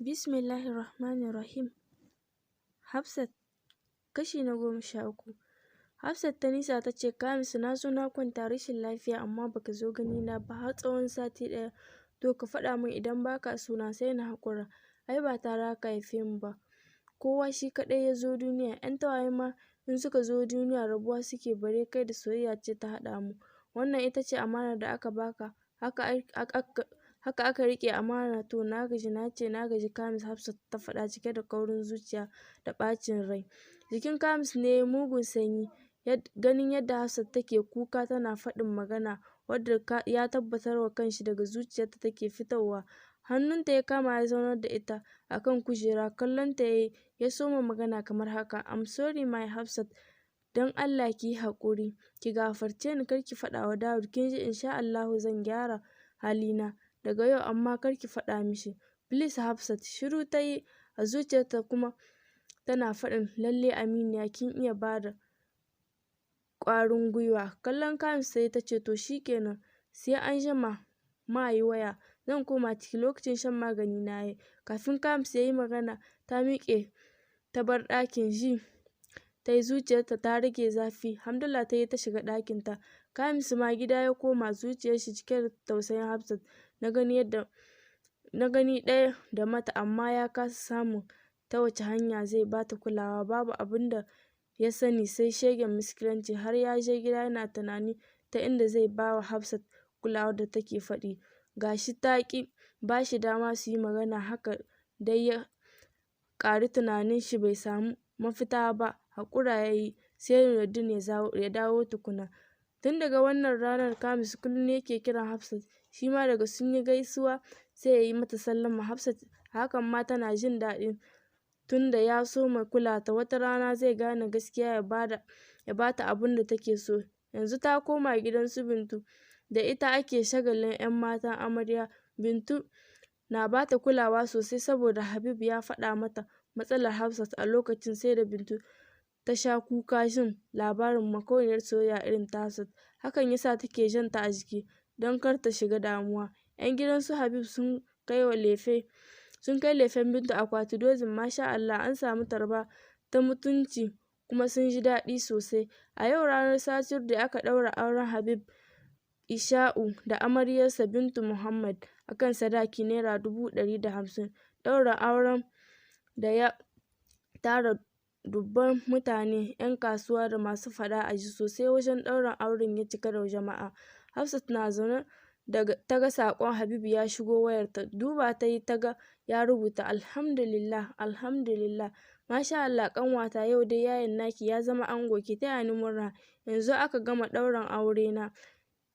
Bismillahirrahmanirrahim. Hafsat, kashi na 13. Hafsat ta nisa ta ce, Kamisu, na zo na kwanta rashin lafiya amma baka zo gani na ba har tsawon sati ɗaya. To ka faɗa min idan baka so na sai na haƙura. Ai ba tare aka haife mu ba. Kowa shi kaɗai ya zo duniya. 'Yan tawaye ma in suka zo duniya rabuwa suke, bare kai da soyayya ce ta haɗa mu. Wannan ita ce amanar da aka baka. Haka aka riƙe amana. To na gaji, na ce na gaji Kamis, Hafsat ta faɗa cike da kaurin zuciya da ɓacin rai. Jikin Kamis ne ya mugun sanyi ganin yadda Hafsat take kuka tana faɗin magana wadda ya tabbatar wa kanshi daga zuciyarta take fitowa. Hannunta ya kama ya zaunar da ita akan kujera, kallonta yayi ya soma magana kamar haka: I'm sorry, my Hafsat, don Allah kiyi haƙuri, ki gafarce ni, kar ki faɗa wa Dawud, kin ji? Insha Allahu zan gyara halina daga yau, amma kar ki faɗa mishi, please, Hafsat. Shiru tayi, a zuciyarta kuma tana faɗin, lalle aminiya kin iya bada ƙwarin gwiwa. Kallon Kamis tayi tace, to shikenan, sai anjima ma yi waya, zan koma ciki, lokacin shan magani na yayi. Kafin Kamis yayi magana ta miƙe ta bar ɗakin. Ji tayi zuciyarta ta rage zafi, hamdala tayi ta shiga ɗakin ta. Kamis ma gida ya koma, zuciyar shi cike da tausayin Hafsat na gani yadda na gani ɗaya da mata, amma ya kasa samun ta wace hanya zai bata kulawa. Babu abinda ya sani sai shegen miskilanci. Har ya je gida yana tunani ta inda zai bawa Hafsat kulawar da take faɗi, gashi ta ƙi bashi dama suyi magana. Haka dai ya ƙari tunanin shi, bai samu mafita ba. Haƙura yayi sai Nuruddin ya dawo tukuna. Tun daga wannan ranar Kamis kullum yake kiran Hafsat, shima daga sunyi gaisuwa sai yayi mata sallama. Hafsat hakan ma tana jin daɗi tunda ya soma kula ta. Wata rana zai gane gaskiya ya bada ya bata abunda take so. Yanzu ta koma gidan su Bintu, da ita ake shagalin 'yan matan amarya. Bintu na bata kulawa sosai saboda Habib ya faɗa mata matsalar Hafsat. A lokacin sai da Bintu ta sha kuka jin labarin makauniyar soyayya irin ta Hafsat. Hakan yasa take janta a jiki don kar ta shiga damuwa. 'Yan gidan su Habib sun kai lefen Bintu akwati dozin. Masha Allah, an samu tarba ta mutunci kuma sun ji daɗi sosai. A yau ranar Saturday aka ɗaura auren Habib Isha'u da amaryarsa Bintu Muhammad akan sadaki ₦150,000. Ɗaurin auren da ya tara dubban mutane, 'yan kasuwa da masu faɗa aji sosai. Wajen ɗaurin auren ya cika da jama'a. Hafsat na zaune daga ta ga saƙon Habib ya shigo wayarta. Duba tayi ta ga ya rubuta, Alhamdulillah, alhamdulillah, masha Allah, ƙanwata, yau dai yayan naki ya zama ango, ki taya ni murna. Yanzu aka gama ɗaurin aure na.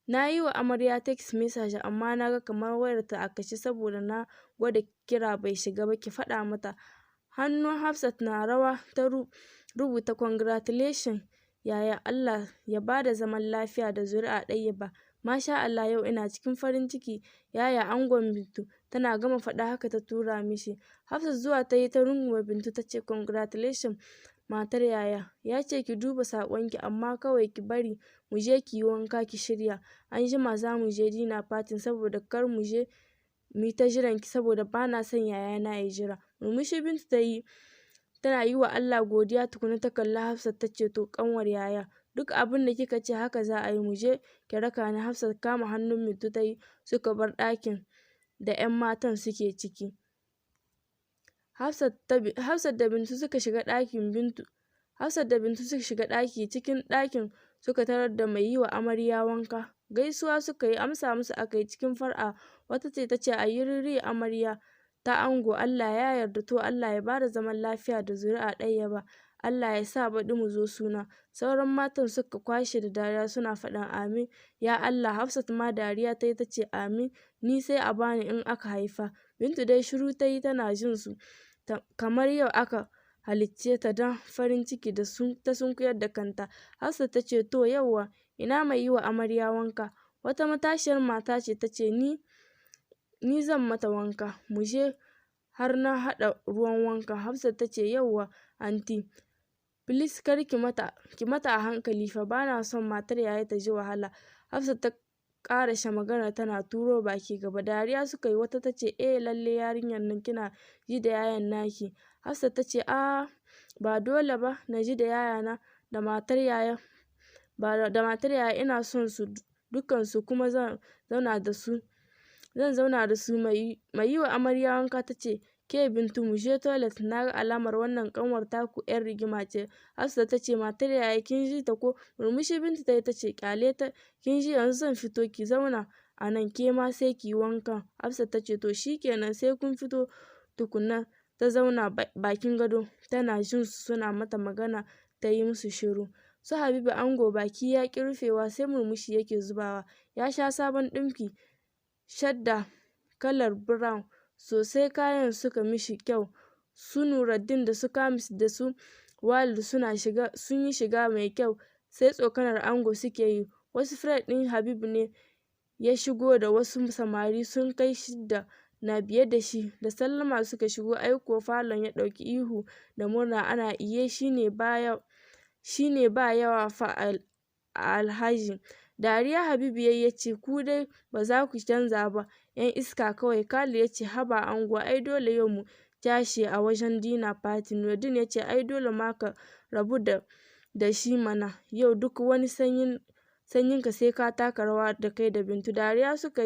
Na yi wa amarya text message amma na ga kamar wayarta a kashe saboda na gwada kira bai shiga ba, ki faɗa mata. Hannun Hafsat na rawa ta rubuta, congratulation yaya, Allah ya bada zaman lafiya da zuri'a ɗayyiba. Masha Allah, yau ina cikin farin ciki, yaya angon Bintu. Tana gama faɗa haka ta tura mishi. Hafsat zuwa tayi ta rungume Bintu tace, congratulation, matar yaya. Ya ce ki duba saƙonki, amma kawai ki bari mu je ki yi wanka ki shirya. Anjima za mu je dinner party saboda kar mu je mu yi ta jiran ki, saboda bana son yayana ya jira. Murmushi Bintu ta yi tana yi wa Allah godiya, tukuna ta kalli Hafsat ta ce, to ƙanwar yaya, duk abin da kika ce haka za a yi, mu je ki raka ni. Hafsat kama hannun Bintu ta yi suka bar ɗakin da 'yan matan suke ciki. Hafsat da Bintu suka shiga ɗakin Bintu Hafsat da Bintu suka shiga ɗaki. Cikin ɗakin suka tarar da mai yi wa amarya wanka. Gaisuwa suka yi, amsa musu aka yi cikin far'a. Wata ce ta ce, ayyiriri, amarya ta ango, Allah ya yarda, to Allah ya bada zaman lafiya da zuri'a ɗayyaba, Allah ya sa baɗi mu zo suna. Sauran matan suka kwashe da dariya suna faɗin amin ya Allah. Hafsat ma dariya tayi tace, amin, ni sai a bani in aka haifa. Bintu dai shiru tayi tana jin su, kamar yau aka halicce ta don farin ciki da ta sunkuyar da kanta. Hafsat tace, to yauwa, ina mai yi wa amarya wanka? Wata matashiyar mata ce tace, ni zan mata wanka, mu je, har na haɗa ruwan wanka. Hafsat tace, yauwa aunty, please kar ki mata, ki mata a hankali fa, bana son matar yaya ta ji wahala. Hafsat ta Ƙarashe maganar tana turo baki gaba. Dariya suka yi, wata tace, eh lalle yarinyar nan kina ji da yayan naki. Hafsat tace, a ba dole ba na ji da yayana da matar yaya ba da matar yaya, ina son su dukkansu kuma zan zauna da su zan zauna da su. Mai yi wa amarya wanka tace, ke Bintu, mu je toilet, naga alamar wannan ƙanwar taku ƴar rigima ce. Hafsat tace, matar yaya kin ji ta ko? Murmushi Bintu tayi tace, ƙyale ta, kin ji, yanzu zan fito, ki zauna a nan, ke ma sai kiyi wankan. Hafsat tace, to shikenan, sai kun fito tukunna. Ta zauna bakin gado tana jin su suna mata magana, ta yi musu shiru. Su Habibu ango baki ya ƙi rufewa, sai murmushi yake zubawa. Ya sha sabon ɗinki, shadda kalar brown, sosai kayan suka mishi kyau. Su Nuruddin da su Kamis da su Walid suna shiga sun yi shiga mai kyau, sai tsokanar ango suke yi. Wasu friend ɗin Habibu ne ya shigo da wasu samari sun kai shidda na biye da shi. Da sallama suka shigo, ai kuwa falon ya ɗauki ihu da murna ana iye, shine ba yawa fa Alhaji. Dariya Habibu yayi yace, ku dai baza ku canza ba, 'yan iska kawai. Khalid yace, haba ango, ai dole yau mu cashe a wajen dinner party. Nuruddin yace, ai dole ma ka rabu da shi mana, yau duk wani sanyin sanyinka sai ka taka rawa da kai da Bintu. Dariya suka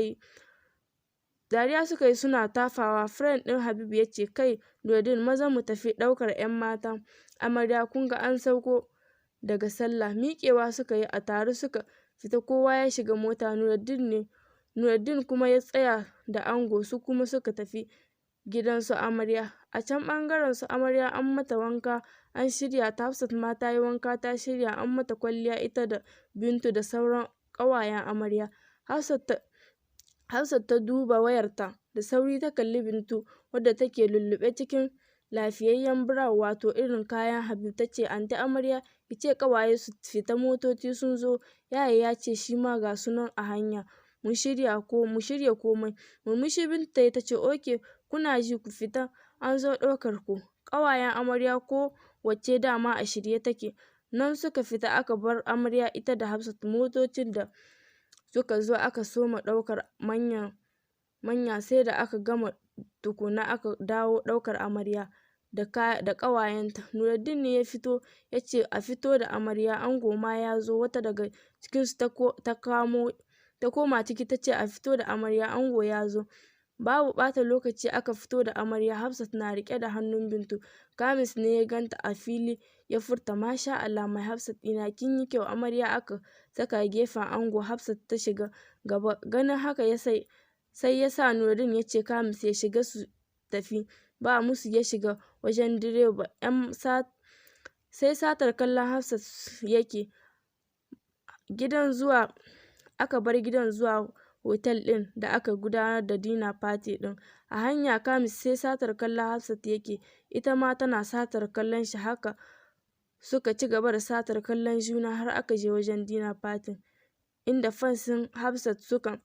yi suna tafawa. Friend ɗin Habibu yace, kai Nuruddin, maza mu tafi ɗaukar 'yan matan amarya, kun ga an sauko daga sallah. Miƙewa suka yi a tare suka fita, kowa ya shiga mota. Nuruddin kuma ya tsaya da ango, su kuma suka tafi gidan su amarya. A can ɓangaren su amarya, an mata wanka an shirya ta. Hafsat ma tayi wanka ta shirya, an mata kwalliya, ita da Bintu da sauran ƙawayen amarya. Hafsat ta duba wayarta da sauri, ta kalli Bintu wadda take lulluɓe cikin lafiyayyen brown, wato irin kayan Habib, tace, anty amarya, kice ƙawaye su fita, motoci sun zo, yaya yace shima ga su nan a hanya, mu shirya komai. Murmushi Bintu tayi tace, okay, kuna ji, ku fita, an zo ɗaukar ku. Ƙawayen amarya ko wacce dama a shirye take. Nan suka fita aka bar amarya ita da Hafsat. Motocin da suka zo aka soma ɗaukar manyan manya, sai da aka gama tukuna aka dawo ɗaukar amarya da ƙawayenta. Nuruddin ne ya fito yace a fito da amarya, ango ma ya zo. Wata daga cikinsu ta koma ciki tace a fito da amarya, ango ya zo. Babu ɓata lokaci aka fito da amarya, Hafsat na riƙe da hannun Bintu. Kamis ne ya ganta a fili ya furta, masha Allah, my Hafsat ɗina, kin yi kyau. Amarya aka saka gefen ango, Hafsat ta shiga gaba. Ganin haka ya sai sai ya sa Nuruddin ya ce Kamis ya shiga su tafi. Ba musu ya shiga wajen direba, sai satar kallon Hafsat yake. Gidan zuwa aka bar gidan zuwa hotel ɗin da aka gudanar da dinner party ɗin. A hanya Kamis sai satar kallon Hafsat yake, ita ma tana satar kallon shi, haka suka ci gaba da satar kallon juna har aka je wajen dinner party, inda fans ɗin Hafsat suka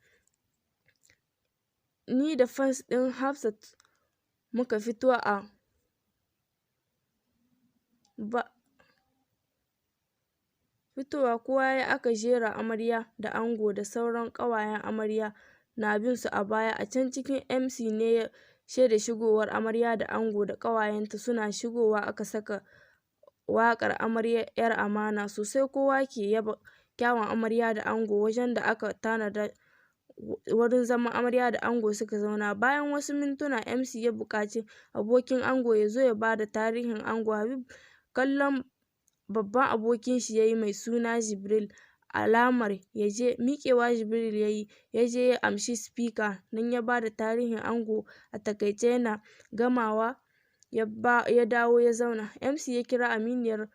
ni da fans ɗin Hafsat muka fito a ba fitowa kowa yayi, aka jera amarya da ango da sauran ƙawayen amarya na bin su a baya. A can cikin MC ne ya shaida shigowar amarya da ango da ƙawayenta. Suna shigowa aka saka waƙar amarya 'yar amana, sosai kowa ke yaba kyawun amarya da ango. Wajen da aka tanada wurin zaman amarya da ango suka zauna. Bayan wasu mintuna MC ya buƙaci abokin ango ya zo ya bada tarihin ango. Habib kallon babban abokin shi yayi mai suna Jibril, alamar ya je. Miƙewa Jibril yayi, yaje ya amshi speaker, nan ya bada tarihin ango a taƙaice. Yana gamawa ya dawo ya zauna. MC ya kira aminiyar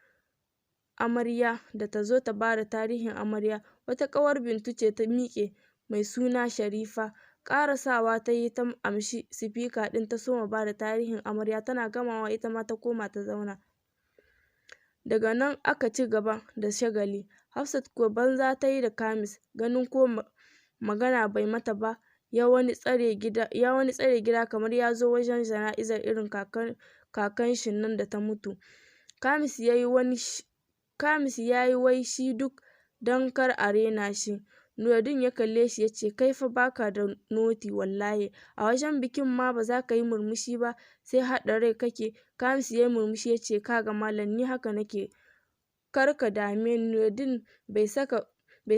amarya da tazo ta bada tarihin amarya. Wata ƙawar Bintu ce ta miƙe mai suna Sharifa. Ƙarasawa tayi ta amshi speaker ɗin, ta soma bada tarihin amarya. Tana gamawa itama ta koma ta zauna. Daga nan aka ci gaba da shagali. Hafsat kuwa banza tayi da Kamis, ganin ko magana bai mata ba, ya wani tsare gida kamar yazo wajen jana'izar irin kakan shin nan da ta mutu. Kamis yayi wai shi duk dan kar a rena shi. Nuruddin ya kalle shi ya ce, kai fa baka da noti wallahi. A wajen bikin ma ba za ka yi murmushi ba, sai haɗa rai kake. Kamisu ya yi murmushi ya ce, kaga malam, ni haka nake, kar ka dame ni. Nuruddin bai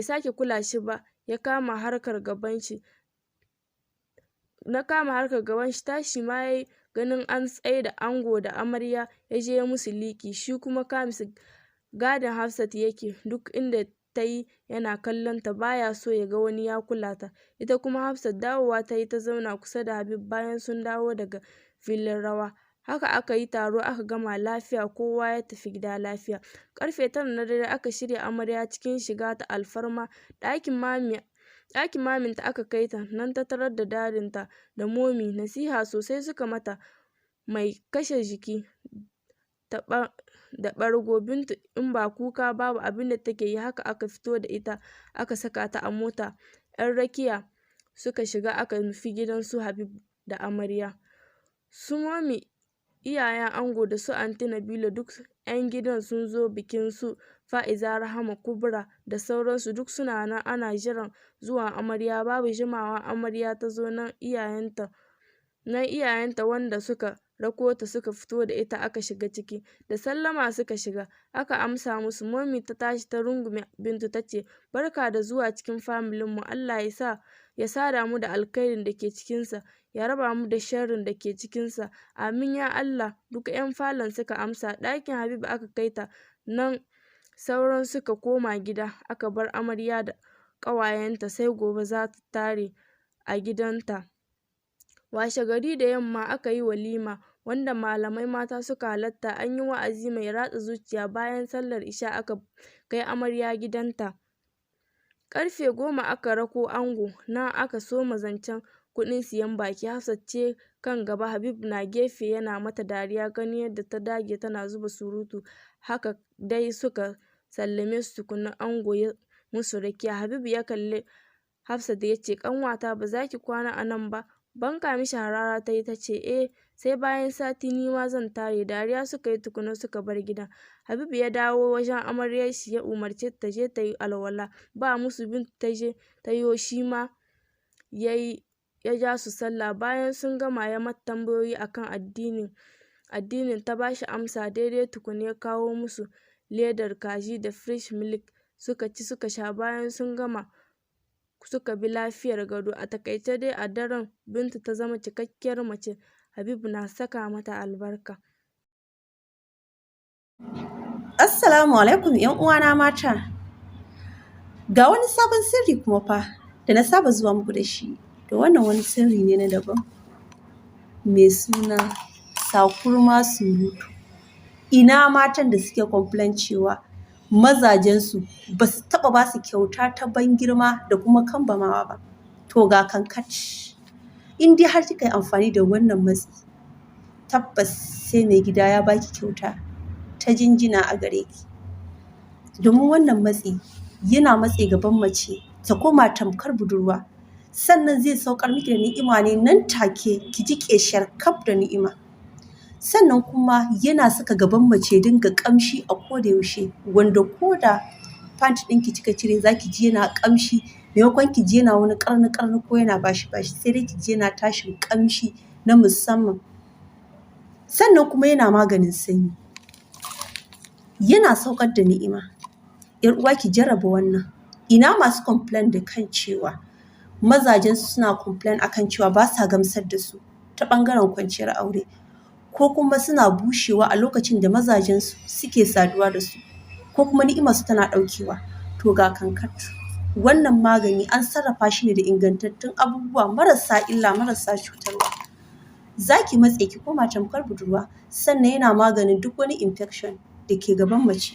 sake kula shi ba, ya kama harkar gaban shi. Na kama harkar gaban shi, tashi ma yayi ganin an tsaida ango da amarya, ya je ya musu liƙi. Shi kuma Kamisu gadin Hafsat yake, duk inda ta yi yana kallon ta, baya so ya ga wani ya kula ta. Ita kuma Hafsat dawowa ta yi ta zauna kusa da Habib bayan sun dawo daga filin rawa. Haka aka yi taro aka gama lafiya, kowa ya tafi gida lafiya. Karfe 9 na dare aka shirya amarya cikin shiga ta alfarma. Ɗakin maminta aka kai ta, nan ta tarar da dadinta da momi. Nasiha sosai suka mata mai kashe jiki da ɓargo. Bintu in ba kuka babu abinda take yi. Haka aka fito da ita aka saka ta a mota. 'Yan rakiya suka shiga aka nufi gidan su Habib da amarya. Su momi, iyayen ango da su anty Nabila, duk 'yan gidan sun zo bikin. Su Fa'iza, Rahama, Kubra da sauransu duk suna nan ana jiran zuwan amarya. Babu jimawa amarya ta zo, nan iyayenta wanda suka rako ta suka fito da ita aka shiga ciki. Da sallama suka shiga, aka amsa musu. Momi ta tashi ta rungume Bintu tace, barka da zuwa cikin familin mu, Allah ya sa ya sada mu da alkhairin da ke cikin sa, ya raba mu da sharrin da ke cikin sa. Amin ya Allah, duk 'yan falon suka amsa. Ɗakin Habib aka kai ta, nan sauran suka koma gida, aka bar amarya da ƙawayenta sai gobe za ta tare a gidanta. Washe gari da yamma aka yi walima wanda malamai mata suka halatta. An yi wa'azi mai ratsa zuciya. Bayan sallar isha aka kai amarya gidanta. Karfe 10 aka rako ango, nan aka soma zancen kuɗin siyan baki. Hafsat ce kan gaba, Habib na gefe yana mata dariya ganin yadda ta dage tana zuba surutu. Haka dai suka sallame su tukunna ango ya musu rakiya. Habib ya kalli Hafsat ya ce, ƙanwata ba za ki kwana a nan ba? Banka mishi harara ta yi ta ce, eh, sai bayan sati ni ma zan tare. Dariya suka yi tukuna suka bar gidan. Habib ya dawo wajen amaryar shi ya umarce ta je ta yi alwala. Ba musu Bintu ta je ta yo, shi ma yayi ya ja su sallah. Bayan sun gama ya mata tambayoyi akan addinin, ta bashi amsa daidai tukuna ya kawo musu ledar kaji da fresh milk suka ci suka sha. Bayan sun gama suka bi lafiyar gado. A takaice dai a daren Bintu ta zama cikakkiyar mace. Habib na saka mata albarka. Assalamu alaikum ‘yan uwana mata. Ga wani sabon sirri kuma fa da na saba zuwa muku da shi. Da wannan wani sirri ne na daban mai suna sakurma surutu. Ina matan da suke complain cewa mazajensu ba su taɓa ba su kyauta ta ban girma da kuma kambamawa ba. To ga kankat. In dai har kika yi amfani da wannan matsi, tabbas sai mai gida ya baki kyauta ta jinjina a gare ki. Domin wannan matsi yana matse gaban mace ta koma tamkar budurwa. Sannan zai saukar miki da ni'ima ne nan take, ki ji ƙeshar kaf da ni'ima. Sannan kuma yana saka gaban mace dinga ƙamshi a koda yaushe, wanda ko da pant ɗinki kika cire za ki ji yana ƙamshi, maimakon ki ji yana wani ƙarni ƙarni ko yana bashi bashi, sai dai ki ji yana tashin ƙamshi na musamman. Sannan kuma yana maganin sanyi. Yana saukar da ni'ima. ‘Yar uwa ki jarraba wannan. Ina masu complain da kan cewa mazajensu suna complain akan cewa ba sa gamsar da su ta ɓangaren kwanciyar aure, ko kuma suna bushewa a lokacin da mazajensu suke saduwa da su, ko kuma ni'imarsu tana ɗaukewa. To ga kankat. Wannan magani an sarrafa shi ne da ingantattun abubuwa marasa illa, marasa cutarwa. Za ki matse ki koma tamkar budurwa. Sannan yana maganin duk wani infection da ke gaban mace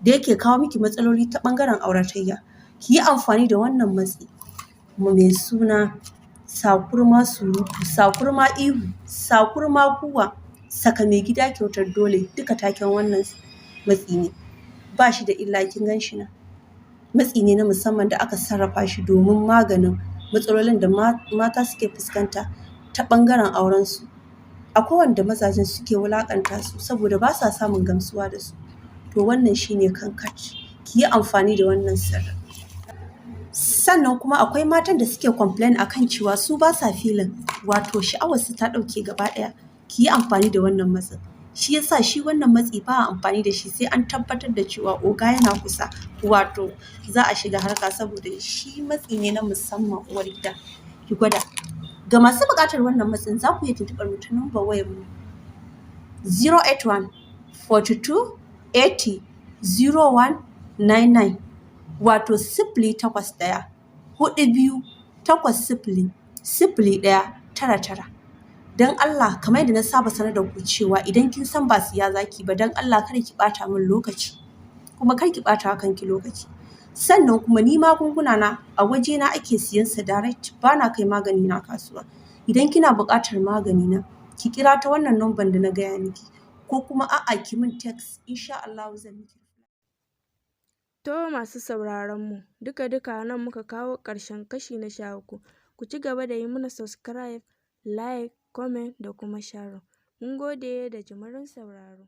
da yake kawo miki matsaloli ta ɓangaren auratayya. Ki yi amfani da wannan matsi mai suna sakurma surutu, sakurma ihu, sakurma kuwa, saka mai gida kyautar dole, duka taken wannan matsi ne. Ba shi da illa, kin gan shi nan. Matsi ne na musamman da aka sarrafa shi domin maganin matsalolin da mata suke fuskanta ta ɓangaren aurensu. Akwai wanda mazajen suke wulaƙanta su saboda ba sa samun gamsuwa da su. To wannan shine kankat. Ki yi amfani da wannan sirrin. Sannan kuma akwai matan da suke complain akan cewa su ba sa feeling, wato sha'awarsu ta ɗauke gaba ɗaya. Ki yi amfani da wannan matsin. Shi yasa shi wannan matsi ba a amfani da shi sai an tabbatar da cewa oga yana kusa, wato za a shiga harka, saboda shi matsi ne na musamman. Uwar gida, ki gwada. Ga masu buƙatar wannan matsin, za ku iya tuntuɓar mu ta number wayar mu 081 42 80 0199, wato 08142800199. Don Allah, kamar yadda na saba sanar da ku cewa idan kin san ba siya zaki ba, don Allah kada ki ɓata min lokaci, kuma kar ki ɓata wa kanki lokaci. Sannan kuma ni magunguna na a waje na ake siyan sa direct, ba na kai magani na kasuwa. Idan kina buƙatar magani na, ki kira ta wannan number da na gaya miki, ko kuma a'a, ki min text, insha Allahu zan miki. To masu sauraron mu, duka-duka nan muka kawo ƙarshen kashi na 13. Ku ci gaba da yi mana subscribe, like, comment da kuma sharing. Mun gode da jimirin sauraro.